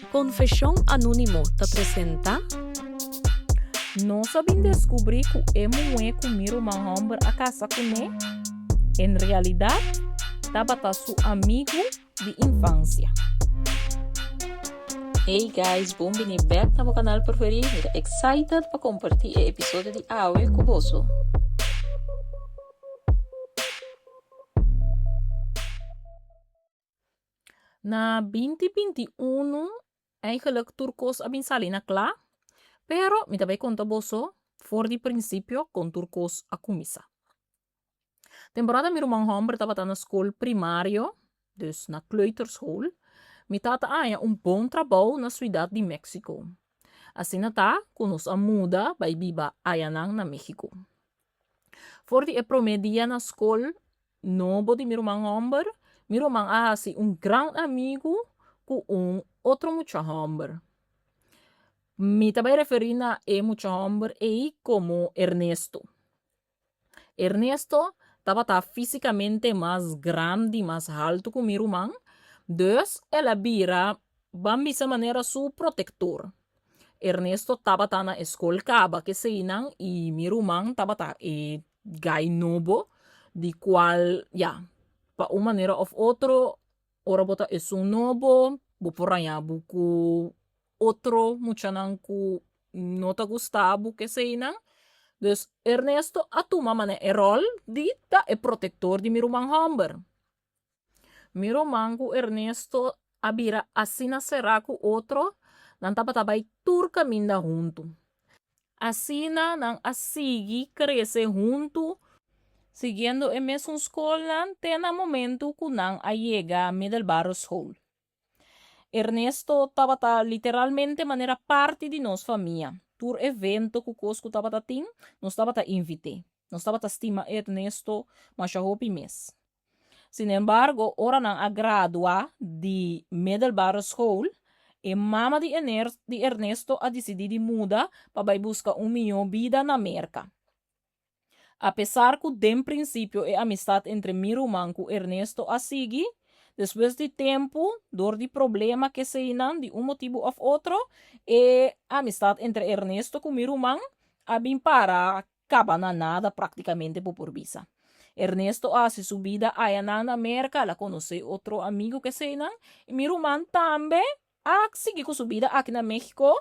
Konfeshon Anónimo ta presentá. Nos a bin deskubrí ku e muhé ku mi ruman hòmber a kasa kuné, en realidat tabata su amigu di infansia. Hey guys, bon bini bek na bo kanal preferí. Mi ta excited pa kompartí e episodio di awe ku boso. Na 2021 eigenlijk tur kos a bin sali na kla, pero mi ta bai konta boso for di prinsipio kon tur kos a kuminsá. Temporada mi ruman hòmber tabata na skol primario, dus na kleuterschool, mi tata a haña un bon trabou na Suidat di Mexico. Asina ta ku nos a muda bai biba ayanan na Mexico. For di e promé dia na skol nobo di mi ruman hòmber, mi ruman a hasi un gran amigu ku un otro mucha hòmber. Mi ta bai referí na e mucha hòmber ei komo Ernesto. Ernesto tabata físikamente mas grandi, mas haltu ku mi ruman, dus el a bira ban bisa manera su protektor. Ernesto tabata na e skol kaba keseinan i mi ruman tabata e gai nobo di kual ya pa un manera òf otro ora bo ta esun nobo bo por haña bo ku otro muchanan ku no ta gusta bo keseinan. Dus Ernesto a tuma manera e ròl di ta e protektor di mi ruman hòmber. Mi ruman ku Ernesto a bira asina será ku otro, nan tabata bai tur kaminda huntu. Asina nan a sigui krese huntu, siguiendo e mesun skolnan te na momentu ku nan a yega middelbare school. Ernesto tabata literalmente manera parti di nos famia. Tur evento ku kos ku tabata tin, nos tabata invit'é. Nos tabata stima Ernesto masha hopi mes. Sinembargo, ora nan a gradua di middelbare school, e mama di di Ernesto a disidí di muda pa bai buska un mihó bida na Merka. Apesar ku den prinsipio e amistat entre mi ruman ku Ernesto a sigui, despues di tempu, dor di problema keseinan di un motibu òf otro, e amistat entre Ernesto ku mi ruman a bin para Kaba na nada praktikamente bo por bisa. Ernesto a hasi su bida ayanan na Merka, el a konosé otro amigu keseinan, i mi ruman tambe a sigui ku su bida aki na Mexico,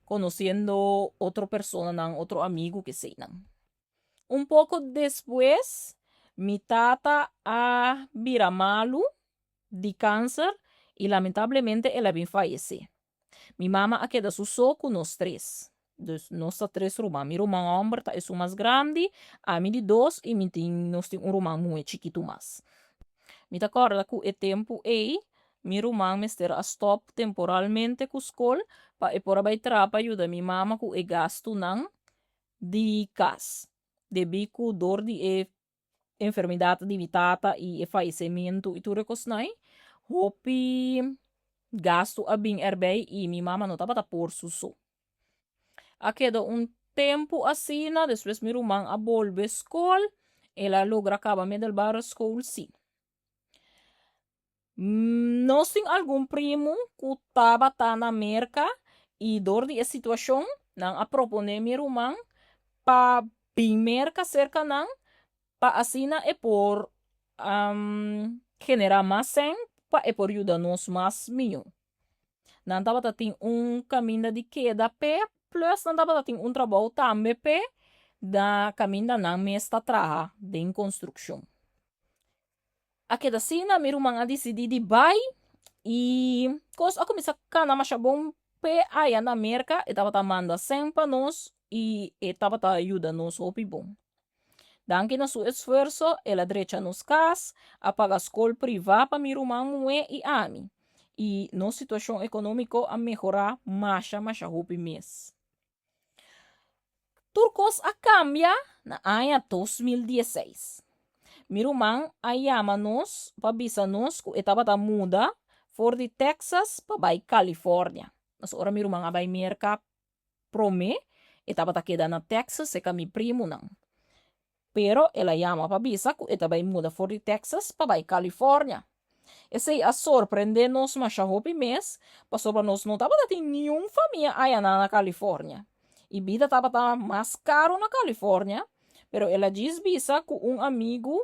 konosiendo otro personanan, otro amigu keseinan. Un poko despues mi tata a bira malu di kanser i lamentablemente el a bin fayesé. Mi mama a keda su so ku nos tres. Dus nos ta tres ruman. Mi ruman hòmber ta esun mas grandi, ami di dos i mi tin nos tin un ruman muhé chikitu mas. Mi ta kòrda ku e tempu ei mi ruman mester a stòp temporalmente ku skol pa e por a bai traha pa yuda mi mama ku e gastunan di kas. Debí ku dor di e enfermedad di mi tata y e fallecimiento y tur e cosnan hopi gasto a bin erbij y mi mama no tabata por su so. A keda un tempo asina despues mi ruman a bolbe school el a logra caba middelbare school si. Nos tin algun primu ku tabata na Merka i dor di e situashon nan a proponé mi ruman pa bin Merka serka nan pa asina e por generá mas sèn pa e por yuda nos mas mihó. Nan tabata tin un kaminda di keda p'e plus nan tabata tin un trabou tambe p'e na kaminda nan mes ta traha den konstrukshon. A keda asina, mi ruman a disidí di bai i kos a kuminsá kana masha bon p'e aya na Merka. E tabata manda sèn pa nos i e tabata yuda nos hopi bon. Danki na su esfuerso, el a drecha nos kas, a paga skol privá pa mi ruman muhé i ami, i nos situashon ekonómiko a mehorá masha masha hopi mes. Tur kos a kambia na aña 2016. Mi ruman a yama nos pa bisa nos ku e tabata muda for di Texas pa bai California. Nos ora mi ruman a bai Merka promé, e tabata keda na Texas serka mi primunan. Pero el a yama pa bisa ku e ta bai muda for di Texas pa bai California. Esei a sorprendé nos masha hopi mes, pasobra nos no tabata tin niun famia ayaná na California. I bida tabata mas karu na California, pero el a djis bisa ku un amigu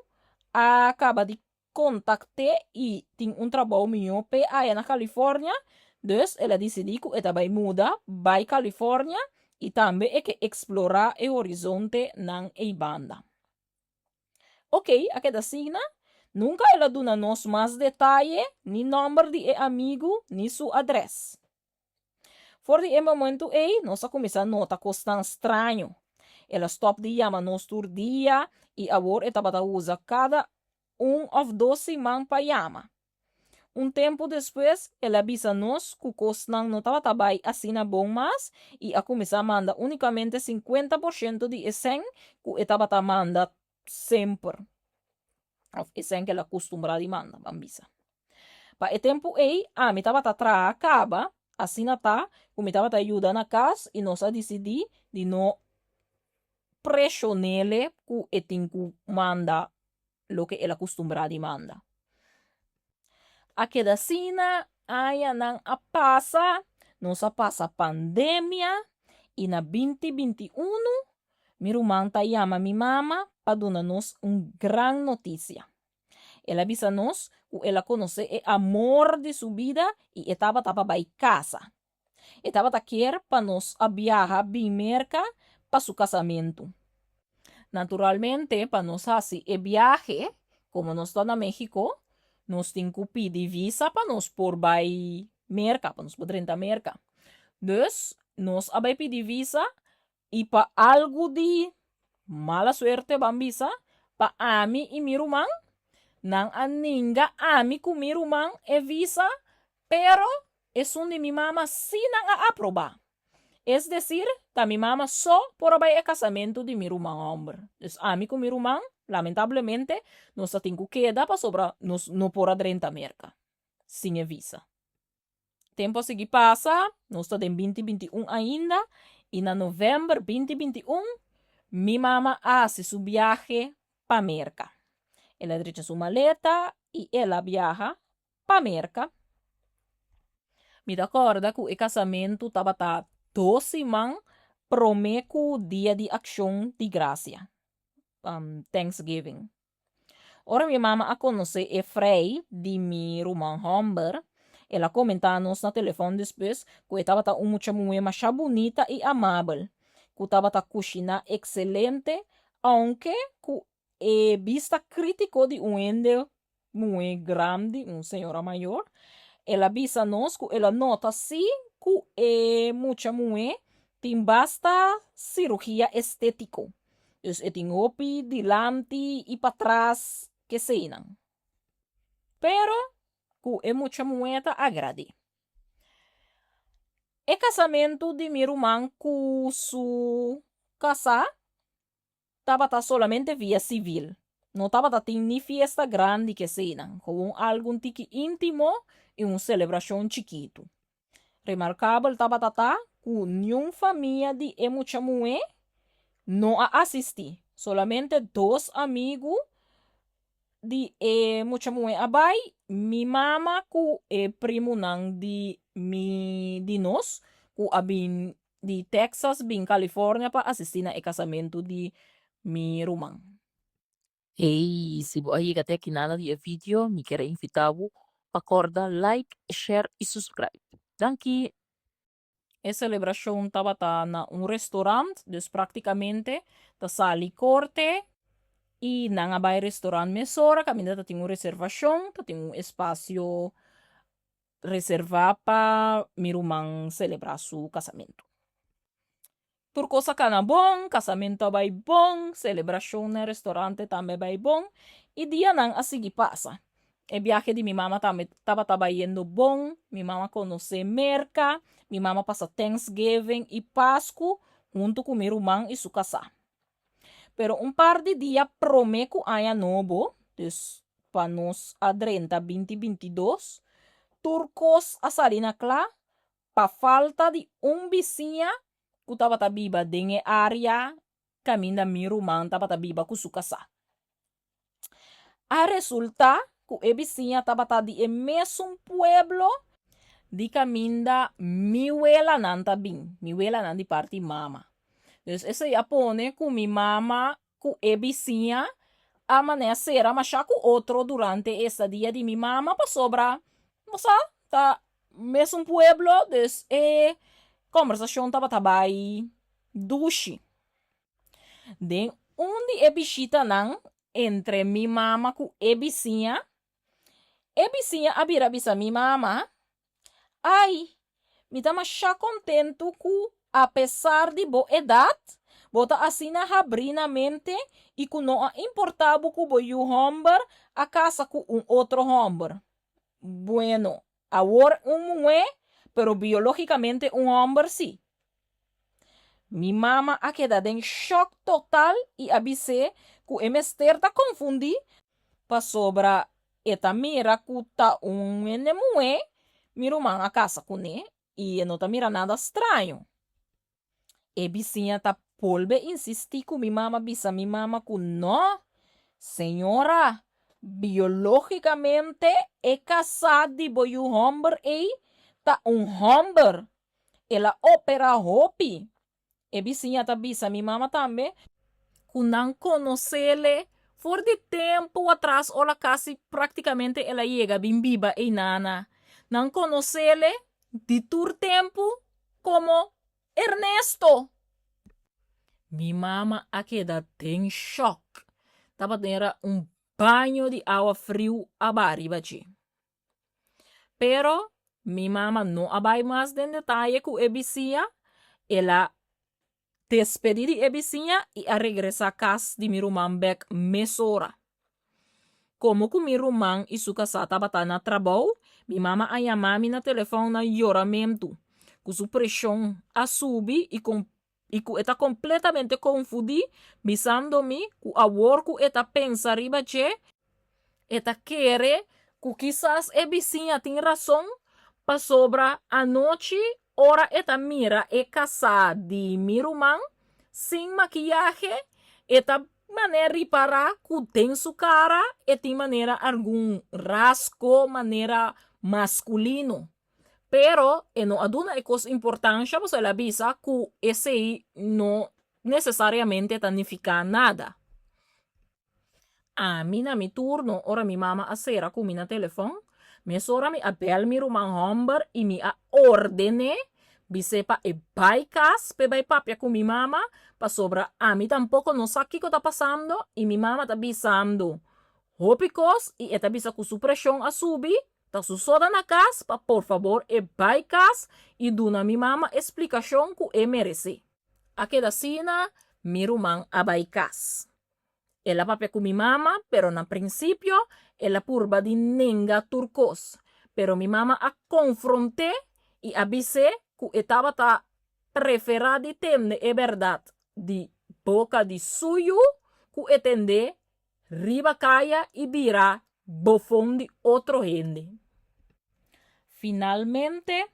a kaba di kontakt'é i tin un trabou mihó p'e aya na California, dus el a disidí ku e ta bai muda bai California i tambe e ke eksplorá e horizontenan eibanda. Oké, a keda asina, nunka el a duna nos mas detaye, ni nòmber di e amigu ni su adrès. For di e momentu ei nos a kuminsá nota kosnan straño. El a stòp di yama nos tur dia i awor e tabata usa kada un òf dos siman pa yama. Un tempu despues el a bisa nos ku kosnan no tabata bai asina bon mas i a kuminsá manda únikamente 50% di e sèn ku e tabata manda semper, òf e sèn ku el a kustumbrá di manda, ban bisa. Pa e tempu ei ami tabata traha kaba, asina ta ku mi tabata yuda na kas i nos a disidí di no preshon'é ku e tin ku manda loke el a kustumbrá di manda. A keda asina, añanan a pasa, nos a pasa pandemia i na 2021 mi ruman ta yama mi mama pa duna nos un gran notisia. El a bisa nos ku el a konosé e amor di su bida i e tabata pa bai kasa. E tabata kier pa nos a biaha bin Merka pa su kasamentu. Naturalmente pa nos hasi e biahe, komo nos ta na México, nos tin ku pidi visa pa nos por bai Merka, pa nos por drenta Merka. Dus nos a bai pidi visa i pa algu di mala suerte ban bisa, pa ami i mi ruman, nan a ninga ami ku mi ruman e visa, pero esun di mi mama sí nan a aprobá. Es desir, ta mi mama so por a bai e kasamentu di mi ruman hòmber. Dus ami ku mi ruman, lamentablemente, nos ta tin ku keda pasobra nos no por a drenta Merka sin e visa. Tempu a sigui pasa, nos ta den 2021 ainda, i na novèmber 2021 mi mama a hasi su biahe pa Merka. El a drecha su maleta i el a biaha pa Merka. Mi ta kòrda ku e kasamentu tabata dos siman promé ku Dia di Akshon di Grasia, Thanksgiving. Ora mi mama a konosé e frei di mi ruman hòmber, el a komentá nos na telefòn despues ku e tabata un mucha muhé masha bunita i amabel, ku tabata kushiná ekselente, ounke ku e bista krítiko di un hende muhé grandi, un señora mayor, el a bisa nos ku el a nota sí ku e mucha muhé tin basta sirugia estétiko. Dus e tin hopi dilanti i patras keseinan. Pero ku e mucha muhé ta agrad'é. E kasamentu di mi ruman ku su kasá tabata solamente via sivil. No tabata tin ni fiesta grandi keseinan, gewoon algun tiki íntimo i un selebrashon chikitu. Remarkabel tabata ta ku niun famia di e mucha muhé no a asistí, solamente dos amigu di e mucha muhé a bai, mi mama ku e primunan di mi di nos ku a bin di Texas bin California pa asistí na e kasamentu di mi ruman. Hey, si bo a yega te aki nada di e video, mi kier a invita bo pa corda like, share y subscribe. Danki! E selebrashon tabata na un restorant, dus praktikamente ta sali korte i nan a bai restorant mesora kaminda ta tin un reservashon, ta tin un espasio reservá pa mi ruman selebrá su kasamentu. Tur kos a kana bon, kasamentu a bai bon, selebrashon na e restorante tambe a bai bon i dianan a sigui pasa. E biahe di mi mama tambe tabata bayendo bon, mi mama konosé Merka, mi mama pasa Thanksgiving i Pasku huntu ku mi ruman i su kasá. Pero un par di dia promé ku aña nobo, dus pa nos a drenta 2022, tur kos a sali na kla pa falta di un bisiña ku tabata biba den e área kaminda mi ruman tabata biba ku su kasá. A resultá ku e bisiña tabata di e mesun pueblo di kaminda mi welanan ta bin, mi welanan di parti mama. Dus esei a pone ku mi mama ku e bisiña a manera sera mashá ku otro durante e estadia di mi mama pasobra bo sa ta mesun pueblo dus e kombersashon tabata bai dushi. Den un di e bishitanan entre mi mama ku e bisiña, e bisiña a bira bisa mi mama, Ai, mi ta masha kontentu ku apesar di bo edat, bo ta asina habrí na mente i ku no a importá bo ku bo yu hòmber a kasa ku un otro hòmber. Bueno, awor un muhé, pero biológikamente un hòmber sí. Mi mama a keda den shòk total i a bis'é ku e mester ta konfundí pasobra e ta mira ku ta un hende muhé mi ruman a kasa kuné i e no ta mira nada straño. E bisiña ta bolbe insistí ku mi mama bisa mi mama ku nò, señora, biológikamente e kasá di bo yu hòmber ei ta un hòmber. El a operá hopi. E bisiña ta bisa mi mama tambe ku nan konosele for di tempu atras ora kasi praktikamente el a yega bin biba einana. Nan konosele di tur tempu komo Ernesto. Mi mama a keda den shòk. Tabatin era un baño di awa friu a baha riba dje. Pero mi mama no a bai mas den detaye ku e bisiña, el a despedí di e bisiña i a regresá kas di mi ruman bèk mesora. Komo ku mi ruman i su kasá tabata na trabou, mi mama a yama mi na telefòn na yoramentu, ku su preshon a subi i i ku e ta kompletamente konfundí, bisando mi ku awor ku e ta pensa riba dje, e ta kere ku kisas e bisiña tin rason, pasobra anochi ora e ta mira e kasá di mi ruman sin makiyahe, e ta manera ripará ku den su kara e tin manera algun rasgo manera maskulino. Pero e no a duna e kos importansha pasobra el a bisa ku esei no nesesariamente ta nifiká nada. Ami na mi turno ora mi mama a sera ku mi na telefòn, mesora mi a bèl mi ruman hòmber i mi a orden'é bis'é pa e bai kas p'e bai papia ku mi mama pasobra ami tampoko no sa kiko ta pasando i mi mama ta bisando hopi kos i e ta bisa ku su preshon a subi. Ta su soda na kas pa por fabor e bai kas i duna mi mama e splikashon ku e meresé. A keda asina, mi ruman a bai kas. El a papia ku mi mama, pero na prinsipio el a purba di nenga tur kos. Pero mi mama a konfront'é i a bis'é ku e tabata preferá di tende e bèrdat di boka di su yu ku e tend'é riba kaya i bira bofon di otro hende. Finalmente,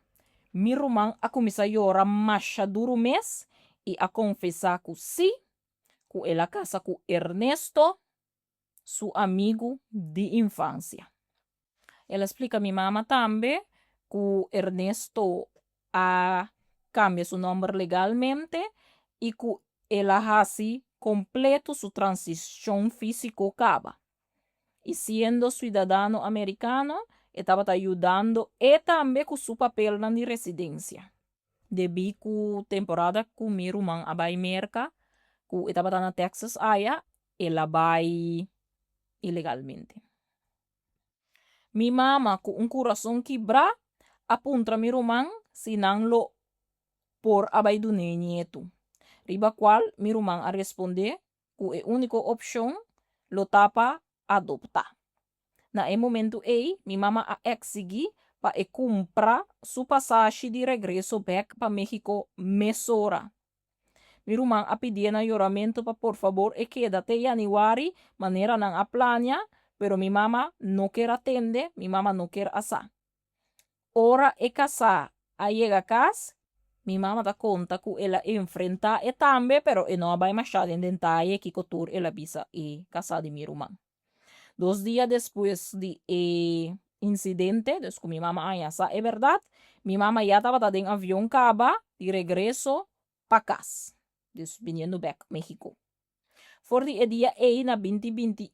mi ruman a kuminsá yora masha duru mes i a konfesá ku sí, ku el a kasa ku Ernesto, su amigu di infansia. El a splika mi mama tambe ku Ernesto a kambia su nòmber legalmente i ku el a hasi kompleto su transishon físiko kaba. I siendo suidadano amerikano, e tabata yudando e tambe ku su papelnan di residensia. Debí ku temporada ku mi ruman a bai Merka, ku e tabata na Texas aya, el a bai ilegalmente. Mi mama ku un kurason kibrá a puntra mi ruman si nan lo por a bai dun'é ñetu, riba kual mi ruman a respondé ku e úniko opshon lo ta pa adoptá. Na e momentu ei mi mama a eksigí pa e kumpra su pasashi di regreso bèk pa México mesora. Mi ruman a pidié na yoramentu pa por fabor e keda te yanüari manera nan a plania, pero mi mama no ker a tende, mi mama no ker a sa. Ora e kasá a yega kas, mi mama ta konta ku el a enfrentá e tambe, pero e no a bai mashá den dentaye kiko tur el a bisa e kasá di mi ruman. Dos dia despues di e insidente, dus ku mi mama a haña sa e bèrdat, mi mama ya tabata den avion kaba di regreso pa kas, dus biniendo bèk Mexico. For di e dia ei na 2021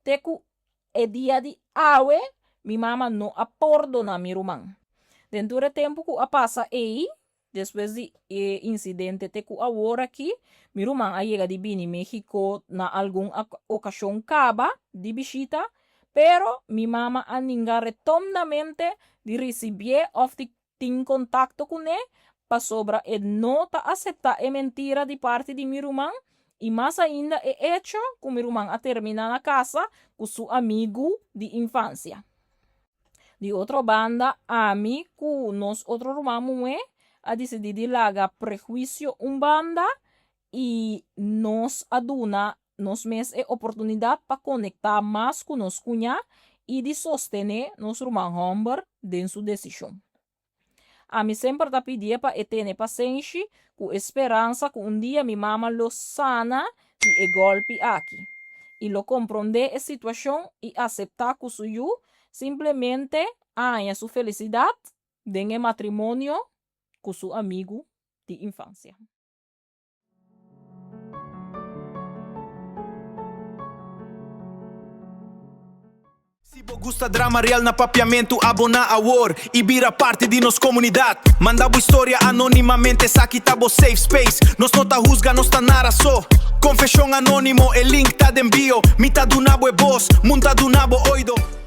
te ku e dia di awe, mi mama no a pordona mi ruman. Den tur e tempu ku a pasa ei, despues di e insidente te ku awor aki, mi ruman a yega di bini Mexico na algun okashon kaba di bishita, pero mi mama a ninga retondamente di risibié òf di tin kontakto kuné pasobra e no ta aseptá e mentira di parti di mi ruman i mas ainda e echo ku mi ruman a terminá na kasa ku su amigu di infansia. Di otro banda, ami ku nos otro ruman muhé a disidí di laga prehuisio un banda i nos a duna nos mes e oportunidat pa konektá mas ku nos kuñá i di sostené nos ruman hòmber den su desishon. Ami semper ta pidié pa e tene pasenshi ku e speransa ku un dia mi mama lo sana di e gòlpi aki i lo komprondé e situashon i aseptá ku su yu simplemente a haña su felisidat den e matrimonio ku su amigu di infansia. Si bo gusta drama real na Papiamentu abona awor y bira parti di nos comunidad. Manda bo historia anonimamente esaki ta bo safe space. Nos no ta huzga nos ta nara so. Confesion anonimo e link ta den bio. Mi ta duna bo e voz, mun ta duna bo oido.